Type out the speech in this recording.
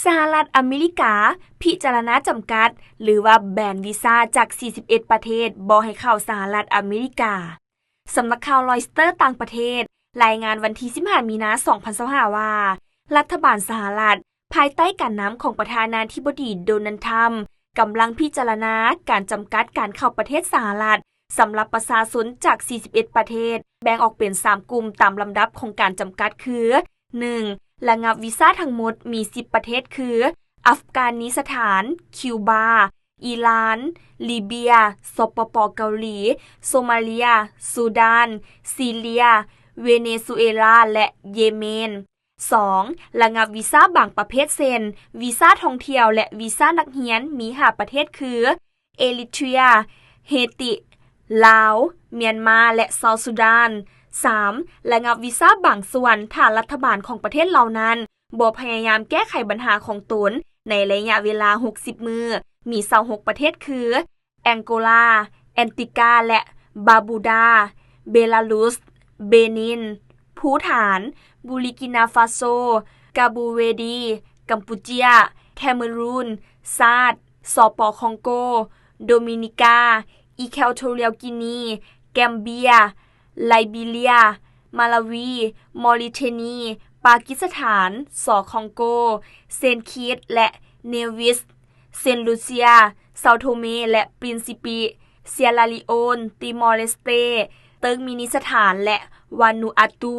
ສະຫະລັດອາເມລິກາພິຈາລະນາຈຳກັດ ຫຼືວ່າແບນວີຊາຈາກສີ່ສິບເອັດປະເທດບໍ່ໃຫ້ເຂົ້າສະຫະລັດອາເມລິກາ. ສຳນັກຂ່າວຣອຍສະເຕີຕ່າງປະເທດລາຍງານວັນທີສິບຫ້າມີນາສອງພັນຊາວຫ້າວ່າ ລັດຖະບານສະຫະລັດ ພາຍໃຕ້ການນຳຂອງປະທານາທິບໍດີໂດນັລ ທຣຳ ກຳລັງພິຈາລະນາການຈຳກັດການເຂົ້າປະເທດສະຫະລັດ ສຳລັບປະຊາຊົນຈາກສີ່ສິບເອັດປະເທດ ແບ່ງອອກເປັນສາມກຸ່ມຕາມລຳດັບຂອງການຈຳກັດຄື ໜຶ່ງ ລະງັບວີຊາທັງໝົດມີສິບປະເທດຄື ອັຟການິສະຖານ, ຄິວບາ, ອີຣານ, ລີເບຍ, ສປປ ເກົາຫຼີ, ໂຊມາເລຍ, ຊູດານ, ຊີເລຍ, ເວເນຊູເອລາ ແລະ ເຢເມນ. ສອງ ລະງັບວີຊາບາງປະເພດເຊັ່ນ ວີຊາທ່ອງທ່ຽວ ແລະ ວີຊານັກຮຽນມີຫ້າປະເທດຄື ເອຣິເທຣຍ, ເຮຕິ, ລາວ, ມຽນມາ ແລະ ເຊົາຊູດານ. ສາມ ລະງັບວີຊາບາງສ່ວນ ຖ້າລັດຖະບານຂອງປະເທດເຫຼົ່ານັ້ນບໍ່ພະຍາຍາມແກ້ໄຂບັນຫາຂອງຕົນໃນໄລຍະເວລາຫົກສິບມື້ ມີຊາວຫົກປະເທດຄື ແອງໂກລາ, ແອນຕິກາ ແລະ ບາບູດາ, ເບລາຣຸສ, ເບນິນ, ພູຖານ, ບູລີກິນາຟາໂຊ, ກາບູເວດີ, ກຳປູເຈຍ, ແຄເມຣູນ, ຊາດ, ສປ ຄອງໂກ, ໂດມິນິກາ, ອີແຄວໂທຣຽວກີນີ, ແກມເບຍ, ໄລບີເຣຍ, ມາລາວີ, ມໍຣິເທນີ, ປາກິສຖານ, ສ ຄອງໂກ, ເຊນຄິດ ແລະ ເນວິສ, ເຊນລູເຊຍ, ເຊົາໂທເມ ແລະ ປຣິນຊີປີ, ຊຽລາລີໂອນ, ຕີມໍເລສເຕ, ເຕີກມິນິສະຖານ ແລະ ວານູອາຕູ.